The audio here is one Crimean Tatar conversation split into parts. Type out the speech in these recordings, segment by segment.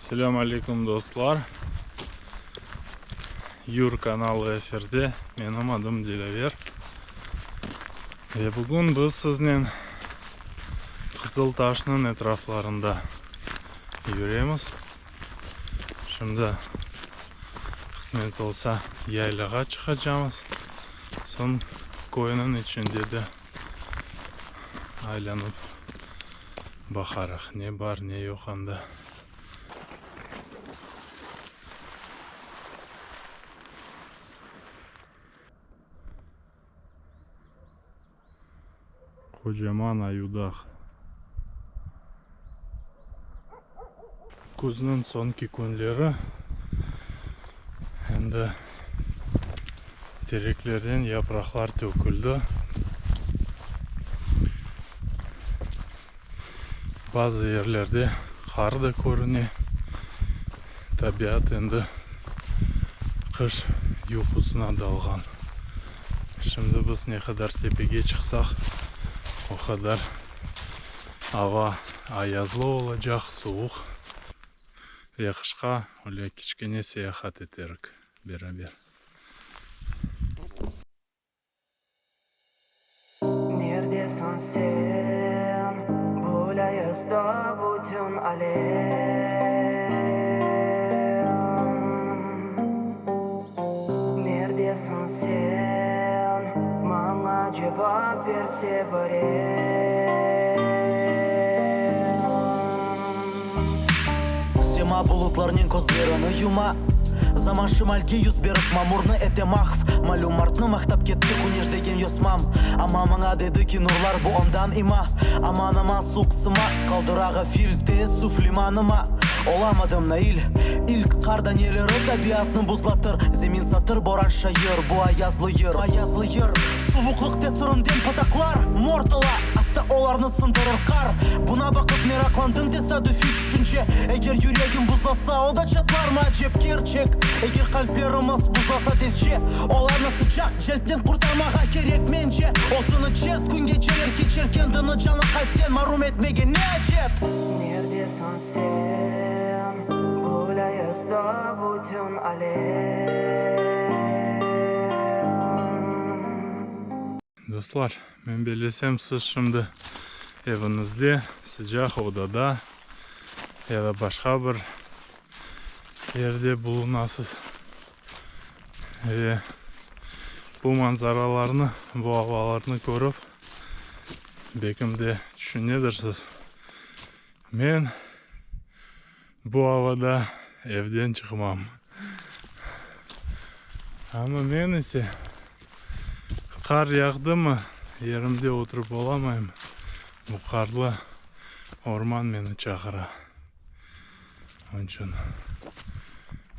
Selâm aleyküm dostlar. Yur kanalı efirde. Menim adım Dilâver. Ve bugün biz siznen Qızıltaşnıñ etraflarında yüremiz. Şimdi qısmet olsa yaylağa çıqacamız. Soñ köyniñ içinde de aylanıp baqarıq, ne bar, ne yoq anda. Qocaman Ayudağ. Küzniñ soñki künleri endi tereklerden yapraqlar töküldi. Bazı yerlerde qar da körüne. Tabiat endi qış yuqusına dalğan. Şimdi biz ne qadar tepege çıqsaq, o qadar ava ayazlı olacaq, suvuq. Ve qışqa öyle kiçkene seyahat eterik beraber. Nerdesiñ sen, bu layızda bütün alem? Nerdesiñ sen, maña cevap berse birem? Sema bulutlarnen közlerini yuma, Zaman şimalge yüz berip mamurnı ete mahv. Malüm martnı maqtap ketti küneş degen yosmam, Amma maña dedi ki, nurlar bu ondan ima. Aman-aman suq sıma, qaldıra ğafil teessüf limanıma. Olamadım nail. İlk qar daneleri tabiatnı buzlatır, Zemin satır boran şayır, bu ayazlı yır. Ayazlı yır. Suvuqlıq tesirinden pıtaqlar mor tola, Atta olarnı sındırır qar. Buna baqıp meraqlandım tesadüfiy tüşünce, Eger yüregim buzlasa, o da çatlarmı acep? Kerçek, eger qalplerimiz buzlasa tezce, Olarnı sıcaq celpten qurtarmağa kerek mence. Özüni cert kün geceler keçer, Kendini canı qalpten marum etmege ne acet? Nerdesiñ sen, bu layızda bütün alem? Dostlar, men bellesem siz şimdi eviñizde, sıcaq odada ya da başqa bir yerde bulunasız ve bu manzaralarnı, bu avalarnı körip, belkim de tüşünedirsiz, men bu avada evden çıqmam. Amma men ise qar yağdımı, yerimde oturıp olamayım, bu qarlı orman meni çağıra. Onıñ içün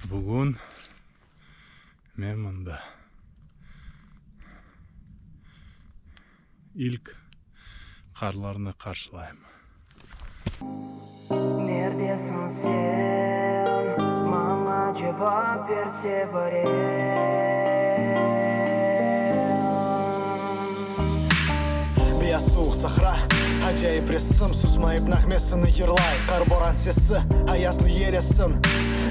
bugün men mında. İlk qarlarnı qarşılayım. Nerdesiñ sen, maña cevap berse birem. Beyaz suvuq sahra, acayip resim, Susmayıp nağmesini yırlay qar boran sesi, Ayazlı yel essin.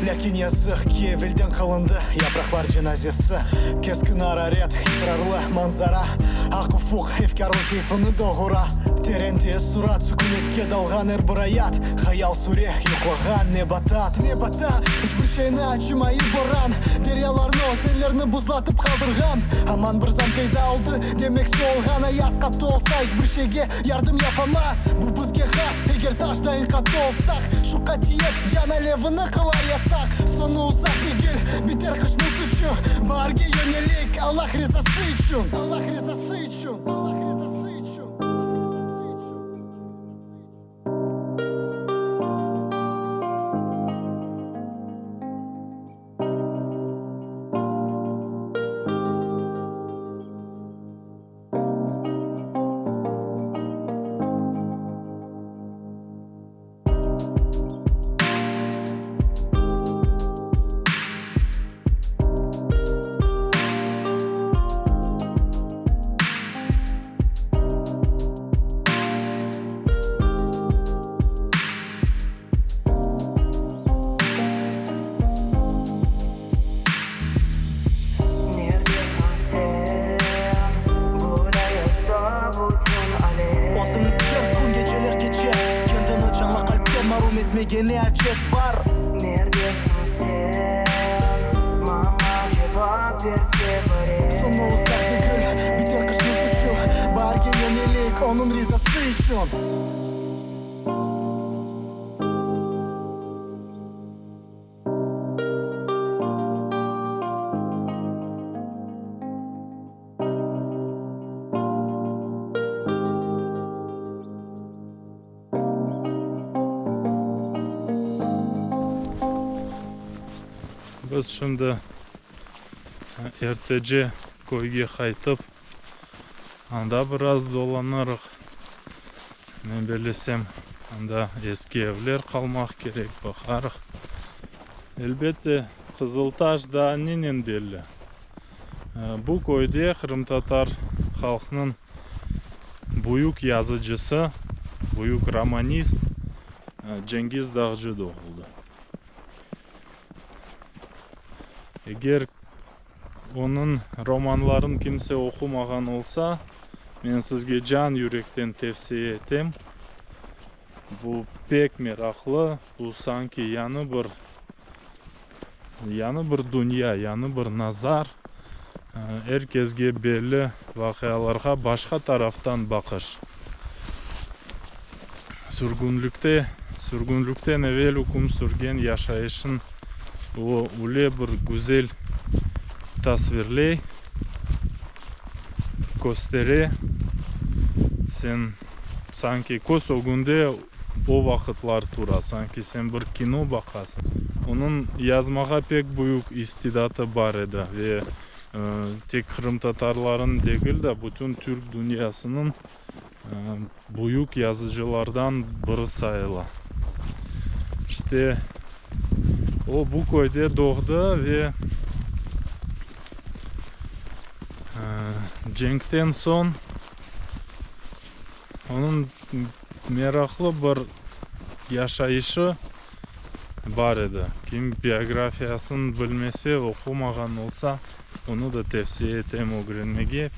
Lâkin yazıq ki, evelden qılındı yapraqlar cenazesi. Keskin araret, israrlı manzara, Aq ufuq efkârlı keyfini doğura. Teren teessurat, sükünetke dalğan er bir ayat, Hayal süre yuqlağan nebatat. Nebatat, iç bir şeyni acımayıp boran, Deryalarnı, özenlerni buzlatıp qaldırğan. Aman bir zam peyda oldı, demek soğulğan ayaz Qattı olsa, iç bir şeyge yardım yapamaz. Bu bizge has, eger taşdayın qattı olsaq, Şu qatiyet yan alevini qılar yasaq. Soñu uzaq degil, biter qışnıñ suçu, Baarge yöneleyik Allah rizası içün. Allah rizası içün. Allah rizası içün. Yardım etmege ne acet bar? Nerdesiñ sen? Maña cevap berse birev. Soñu uzaq degil, biter qışnıñ suçu, Baarge yöneleyik onıñ rizası içün. Biz şimdi ertece köyge qaytıp, anda biraz dolanırıq. Men bellesem, anda eski evler qalmaq kerek, baqarıq. Elbette, Qızıltaş daa nenen belli? Bu köyde qırımtatar halqnıñ büyük yazıcısı, büyük romanist Cengiz Dağcı doğuldı. Eger onıñ romanların kimse oqumağan olsa, men sizge can-yürekten tevsiye etem. Bu pek meraqlı, bu sanki yañı bir, yañı bir dünya, yañı bir nazar, er kesge belli vaqialarğa başqa taraftan baqış. Sürgünlikte, sürgünlikten evel üküm sürgen yaşayışın o öyle bir güzel tasvirley, köstere, sen Sanki köz ögünde o vaqıtlar tura, sanki sen bir kino baqasıñ. Onıñ yazmağa pek büyük istidatı bar edi ve tek qırımtatarlarnıñ degil de, bütün türk dünyasınıñ büyük yazıcılardan biri sayıla. İşte, o bu köyde doğdı ve cenkten soñ Onıñ meraqlı bir yaşayışı bar edi. Kim biografiyasını bilmese, oqumağan olsa, onı da tevsiye etem ögrenmege.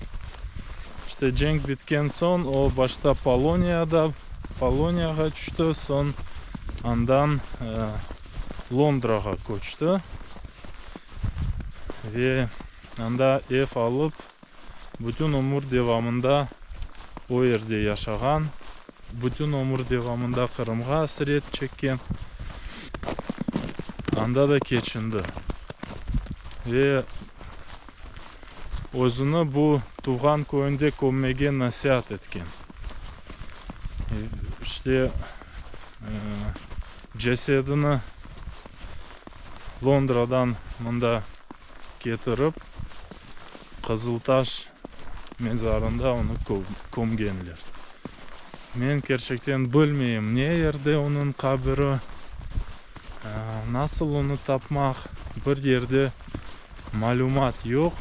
İşte, cenk bitken soñ o başta Poloniyada, Poloniyağa tüşti, soñ andan Londrağa köçti ve anda ev alıp, Bütün ömür devamında o yerde yaşağan, bütün ömür devamında Qırımğa asret çekken, anda da keçindi ve özüni bu tuvğan köyünde kömmege nasiat etken. İşte, cesedini Londradan mında ketirip, Qızıltaş mezarında onı kömgenler. Men kerçekten bilmeyim, ne yerde onıñ qabiri, nasıl onı tapmaq, bir yerde malümat yoq,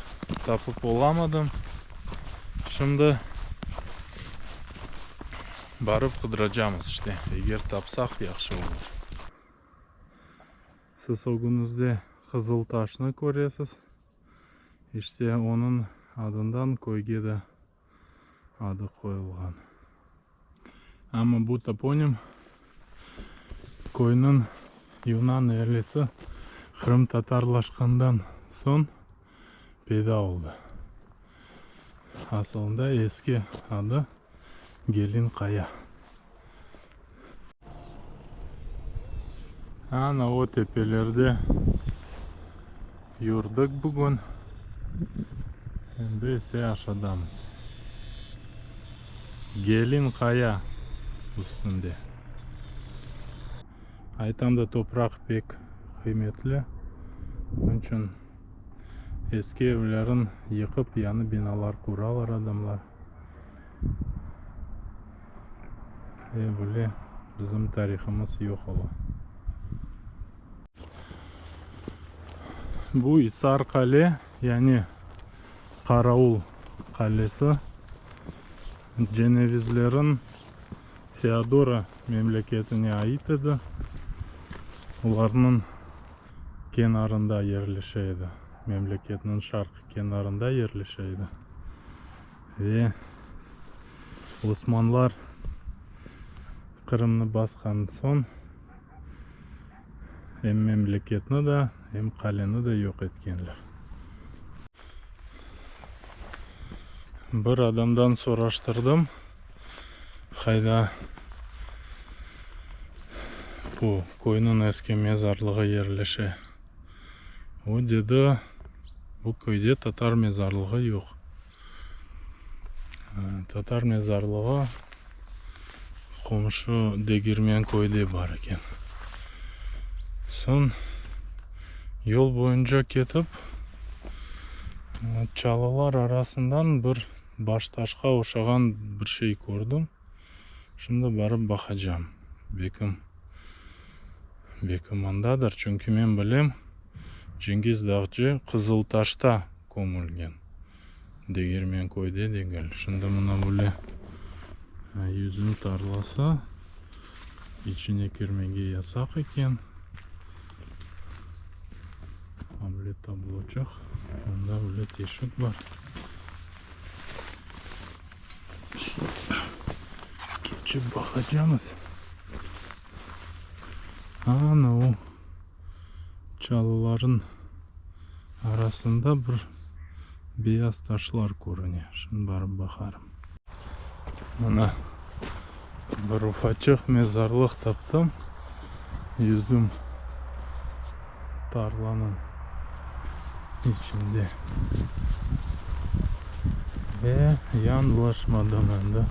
tapıp olamadım. Şimdi barıp qıdıracamız, işte, eger tapsaq yahşı olur. Siz ögüñizde qızıl taşnı köresiz. İşte, onıñ adından köyge de adı qoyulğan. Amma bu toponim köyniñ yunan ealisi qırımtatarlaşqandan soñ peyda oldı. Asılında eski adı Gelin Qaya. Ana o tepelerde yürdik bugün. Endi ise aşadamız. Gelin Qaya üstünde. Aytam da topraq pek qıymetli. Onıñ içün eski evlerin yıqıp yañı binalar quralar adamlar. Ve böyle bizim tarihımız yoq ola. Bu İsar qale, yani Qaravul qalesi Cenevizlerin Feodora memleketine ait edi. Olarnıñ kenarında yerleşe edi, memleketniñ şarq kenarında yerleşe edi. Ve Osmanlar Qırımnı basqan soñ. Em memleketni de, em qaleni de yoq etkenler. Bir adamdan soraştırdım, qayda bu köyniñ eski mezarlığı yerleşe. O dedi, bu köyde tatar mezarlığı yoq. Tatar mezarlığı qomşu Degirmen köyde bar eken. Soñ yol boyunca ketip, çalılar arasından bir baştaşqa oşağan bir şey kördim. Şimdi barıp baqacam. Bekim, bekim andadır, çünki men bilem, Cengiz Dağcı Qızıltaşta kömülgen. Degirmenköyde degil. Şimdi mına böyle yüzüm tarlası, içine kirmege yasaq eken. Böyle tabloçıq, mında böyle teşik bar. Keçip baqacamız. Ana o çalıların arasında bir beyaz taşlar körüne. Şimdi barıp baqarım. Mına bir ufaçıq mezarlıq taptım. Yüzüm tarlanıñ içinde. Ve yañlışmadım endi.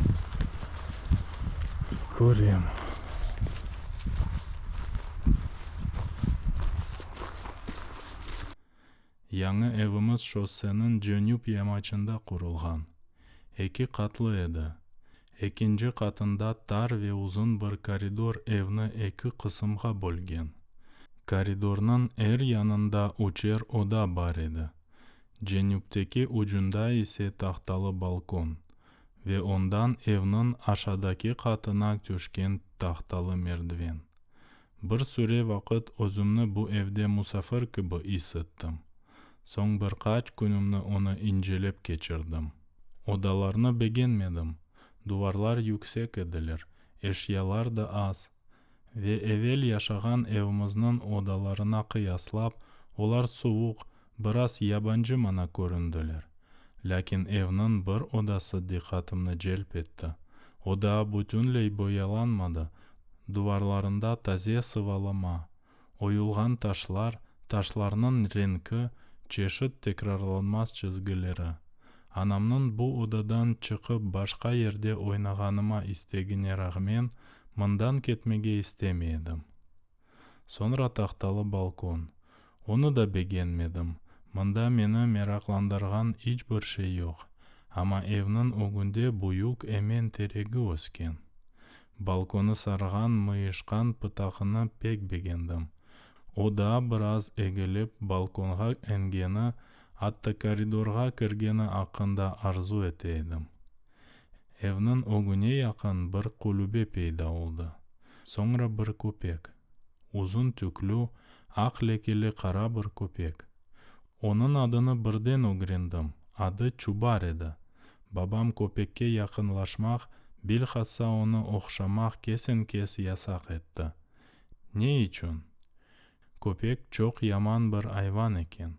Körem. Yañı evimiz şosseniñ cenüp yamaçında qurulğan. Eki qatlı edi. Ekinci qatında tar ve uzun bir koridor evni eki qısımğa bölgen. Koridornıñ er yanında üçer oda bar edi. Cenüpteki ucunda ise tahtalı balkon ve ondan evniñ aşadaki qatına tüşken tahtalı merdiven. Bir süre vaqıt özümni bu evde musafir kibi is ettim. Soñ bir qaç künümni onı incelep keçirdim. Odalarnı begenmedim. Duvarlar yüksek ediler, eşyalar da az ve evel yaşağan evimizniñ odalarına qıyaslap, olar suvuq, biraz yabancı mana köründiler. Lâkin evniñ bir odası diqqatımnı celp etti. O daa bütünley boyalanmadı, duvarlarında taze sıvalama, oyulğan taşlar, taşlarnıñ renki, çeşit tekrarlanmaz çizgileri. Anamnıñ bu odadan çıqıp başqa yerde oynağanıma istegine rağmen, mından ketmege istemey edim. Soñra tahtalı balkon. Onı da begenmedim. Mında meni meraqlandırğan iç bir şey yoq. Amma evniñ ögünde büyük emen teregi ösken. Balkonı sarğan mıyışqan pıtağını pek begendim. O daa biraz egilip balkonğa engeni, atta koridorğa kirgeni aqqında arzu ete edim. Evniñ ögüne yaqın bir qulübe peyda oldı. Soñra bir köpek. Uzun tüklü, aq lekeli qara bir köpek. Onıñ adını birden ögrendim, adı Çubar edi. Babam köpekke yaqınlaşmaq, bilhassa onı ohşamaq kesen-kes yasaq etti. Ne içün? Köpek çoq yaman bir ayvan eken.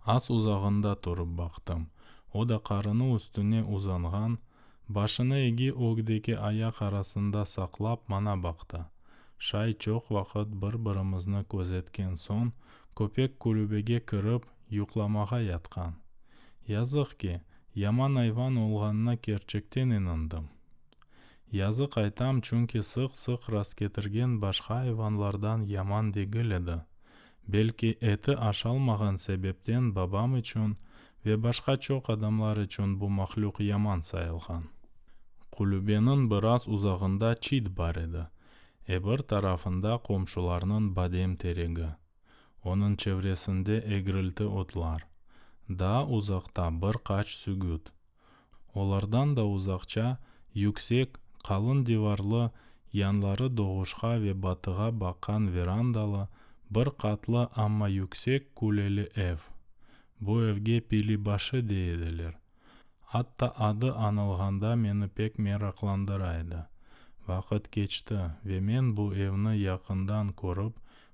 Az uzağında turıp baqtım. O da qarını üstüne uzanğan, başını egi ögdeki ayaq arasında saqlap maña baqtı. Şay çoq vaqıt bir-birimizni közetken soñ, köpek kulübege kirip, yuqlamağa yatqan. Yazıq ki, yaman ayvan olğanına kerçekten inandım. Yazıq aytam, çünki sıq-sıq rastketirgen başqa ayvanlardan yaman degil edi. Belki eti aşalmağan sebepten babam içün ve başqa çoq adamlar içün bu mahlüq yaman sayılğan. Qulübeniñ biraz uzağında çit bar edi, ebir tarafında qomşularnıñ badem teregi. Onıñ çevresinde egrilti otlar. Daa uzaqta bir qaç sügüt. Olardan da uzaqça, yüksek, qalın divarlı, yanları doğuşqa ve batığa baqqan verandalı, bir qatlı, amma yüksek kuleli ev. Bu evge Pilibaşı dey ediler. Atta adı añılğanda meni pek meraqlandıra edi. Vaqıt keçti ve men bu evni yaqından körip,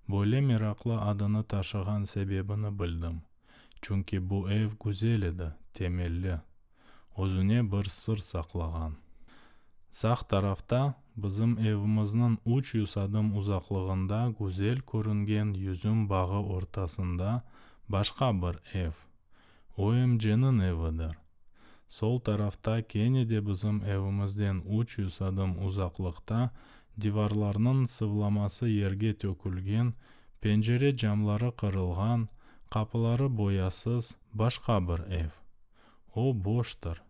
Böyle meraqlı adını taşığan sebebini bildim. Çünki bu ev güzel edi, temelli. Özüne bir sır saqlağan. Sağ tarafta, bizim evimizniñ 300 adım uzaqlığında güzel körüngen yüzüm bağı ortasında başqa bir ev. O emceniñ evidir. Sol tarafta kene de bizim evimizden 300 adım uzaqlıqta divarlarnıñ sıvlaması yerge tökülgen, pencere camları qırılğan, qapıları boyasız başqa bir ev. O boştır.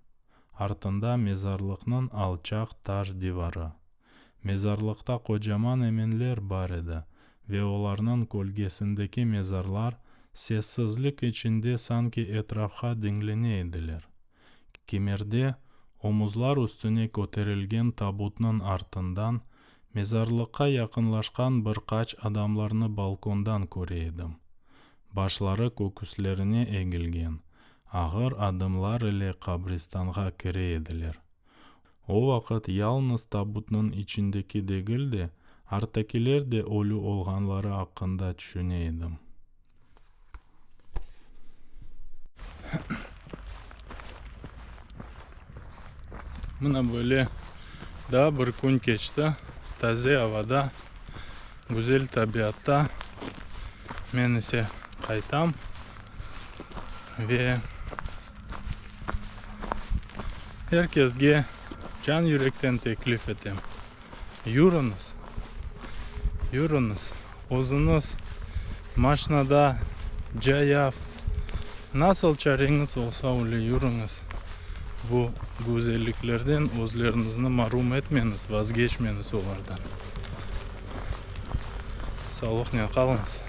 Artında mezarlıqnıñ alçaq taş divarı. Mezarlıqta qocaman emenler bar edi ve olarnıñ kölgesindeki mezarlar sessizlik içinde sanki etrafqa diñlene ediler. Kimerde omuzlar üstüne köterilgen tabutnıñ artından mezarlıqqa yaqınlaşqan bir qaç adamlarnı balkondan köre edim. Başları köküslerine egilgen, ağır adımlar ile qabristanğa kire ediler. O vaqıt yalıñız tabutnıñ içindeki degil de, arttakiler de ölü olğanları aqqında tüşüne edim. Mına böyle daa bir kün keçti, taze avada, güzel tabiatta. Men ise qaytam ve er kesge can yürekten teklif etem, yürüñiz, yürüñiz, özüñiz maşnada, cayav, nasıl çareñiz olsa öyle yürüñiz, bu güzelliklerden özleriñizni marum etmeñiz, vazgeçmeñiz olardan. Sağlıqnen qalıñız.